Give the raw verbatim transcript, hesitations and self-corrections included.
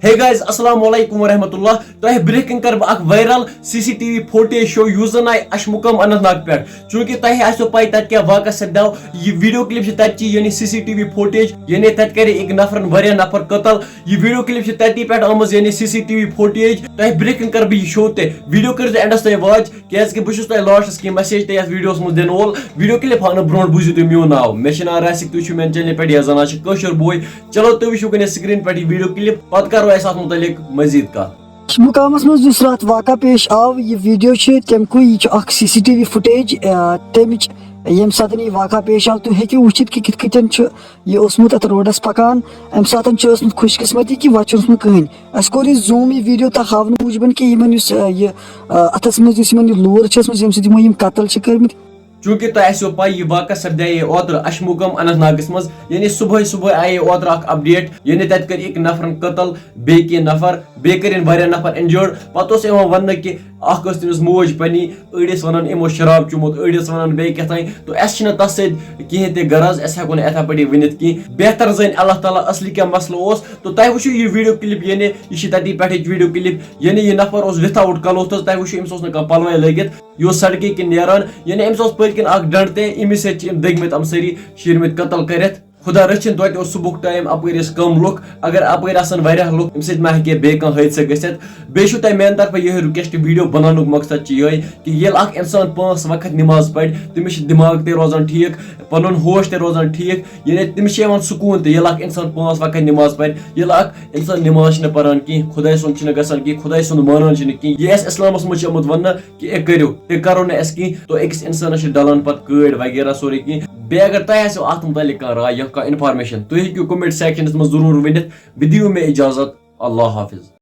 Hey guys, السلام علیکم ورحمۃ اللہ۔ تۄہہِ برٛونٛہہ کَنہِ کَرٕ بہٕ اکھ viral C C T V footage show، یُس زَن آیہِ اشمُقام اننت ناگ پٮ۪ٹھ۔ چوٗنٛکہِ تۄہہِ آسیو پَے تَتہِ کیٛاہ واقعہ سَپدیو۔ یہِ video clip چھِ تَتہِ چی، یعنی C C T V footage، یعنی تَتہِ کَرِ أکۍ نفرَن واریاہ نفر قتل۔ یہِ video clip چھِ تَتی پٮ۪ٹھ آمٕژ، یعنی C C T V footage۔ تۄہہِ برٛونٛہہ کَنہِ کَرٕ بہٕ یہِ show تہِ۔ Video کٔرِو تُہۍ endس تام watch، کیٛازِکہِ بہٕ چھُس تۄہہِ lastس کینٛہہ message تہِ یَتھ videoس منٛز دِنہٕ وول۔ Video clip ہاونہٕ برٛونٛٹھ بوٗزِو تُہۍ میون ناو۔ مےٚ چھُ ناو راسِق، تُہۍ چھِو میٛانہِ channelہِ پٮ۪ٹھ یا زَن آز چھِ کٲشُر بوے۔ چلو، تُہۍ وٕچھِو گۄڈٕنٮ۪تھ screen پٮ۪ٹھ یہِ video clip، پَتہٕ کَرو أسۍ اَتھ مُتعلِق مزید کَتھ۔ مُقامَس منٛز یُس راتھ واقعہ پیش آو، یہِ video چھُ تَمہِ کُے، یہِ چھُ اکھ C C T V footage، آ، تَمِچ، ییٚمہِ ساتہٕ یہِ واقعہ پیش آو، تُہۍ ہیٚکِو وٕچھِتھ کہِ کِتھ کٔنۍ چھُ یہِ اوسمُت اَتھ roadس پَکان۔ اَمہِ ساتہٕ چھُ ٲسمٕژ خوش قسمتی کہِ وَتہِ چھُنہٕ اوسمُت کٕہٕنۍ۔ اَسہِ کوٚر یہِ zoom یہِ video تۄہہِ ہاونہٕ موٗجوٗبَن کہِ یِمَن یُس، آ، یہِ، آ، اَتھَس منٛز یُس یِمَن یہِ لوٗر چھِ ٲسمٕژ، ییٚمہِ سۭتۍ یِمو یِم قتل چھِ کٔرمٕتۍ۔ چوٗنٛکہِ تۄہہِ آسیو پَے، یہِ واقعہ سَپدیے اوترٕ اشمُقام اننت ناگَس منٛز، یعنی صُبحٲے صُبحٲے آیے اوترٕ اکھ update، یعنی تَتہِ کٔرۍ أکۍ نفرَن قتل، بیٚیہِ کینٛہہ نفر، بیٚیہِ کٔرِن واریاہ نفر injured۔ پَتہٕ اوس یِوان وَننہٕ کہِ اکھ ٲس تٔمِس موج پننی، أڑۍ ٲسۍ وَنان یِمو شراب چوٚمُت، أڑۍ ٲسۍ وَنان بیٚیہِ کیٛاہ تام۔ تو اَسہِ چھِنہٕ تَتھ سۭتۍ کِہیٖنۍ تہِ غرض، أسۍ ہٮ۪کو نہٕ یِتھَے پٲٹھۍ یہِ ؤنِتھ کِہیٖنۍ۔ بہتر زٲنۍ اللہ تعالیٰ اَصلی کیٛاہ مسلہٕ اوس۔ تو تۄہہِ وٕچھِو یہِ video clip، یعنی یہِ چھِ تَتی پٮ۪ٹھٕچ video clip، یعنی یہِ نفر اوس without clothes، تۄہہِ وٕچھِو أمِس اوس نہٕ کانٛہہ پَلوَے لٲگِتھ، یہِ اوس سڑکہِ کِنۍ نیران، یعنی أمِس اوس پٔتۍ کِنۍ اَکھ ڈنٛڈ تہِ، أمی سۭتۍ چھِ أمۍ دٔگمٕتۍ یِم سٲری شیٖرمٕتۍ قتل کٔرِتھ۔ خدا رٔچھِنۍ، توتہِ اوس صُبحُک time، اَپٲرۍ ٲسۍ کم لُکھ، اگر اَپٲرۍ آسَن واریاہ لُکھ، اَمہِ سۭتۍ ما ہیٚکہِ ہے بیٚیہِ کانٛہہ حٲدثہٕ گٔژھِتھ۔ بیٚیہِ چھُو تۄہہِ میٛانہِ طرفہٕ یِہوٚے request، video بناونُک مقصد چھُ یِہوٚے کہِ ییٚلہِ اکھ اِنسان پانٛژھ وقت نِماز پَرِ، تٔمِس چھِ دِماغ تہِ روزان ٹھیٖک، پَنُن ہوش تہِ روزان ٹھیٖک، یعنی تٔمِس چھِ یِوان سکوٗن تہِ۔ ییٚلہِ اکھ اِنسان پانٛژھ وقت نِماز پَرِ، ییٚلہِ اکھ اِنسان نِماز چھِنہٕ پَران کینٛہہ، خۄداے سُنٛد چھِنہٕ گژھان کینٛہہ، خۄداے سُنٛد مانان چھِنہٕ کینٛہہ، یہِ اَسہِ اِسلامَس منٛز چھِ آمُت وَننہٕ کہِ اے کٔرِو، تُہۍ کَرو نہٕ اَسہِ کینٛہہ۔ تو أکِس اِنسانَس چھِ ڈَلان پَتہٕ کٲڑۍ وغیرہ سورُے کینٛہہ۔ بیٚیہِ اگر تۄہہِ آسیو اَتھ مُتعلِق کانٛہہ راے یا کانٛہہ information، تُہۍ ہیٚکِو comment sectionَس منٛز ضروٗر ؤنِتھ۔ بیٚیہِ دِیِو مےٚ اِجازت۔ اللہ حافظ۔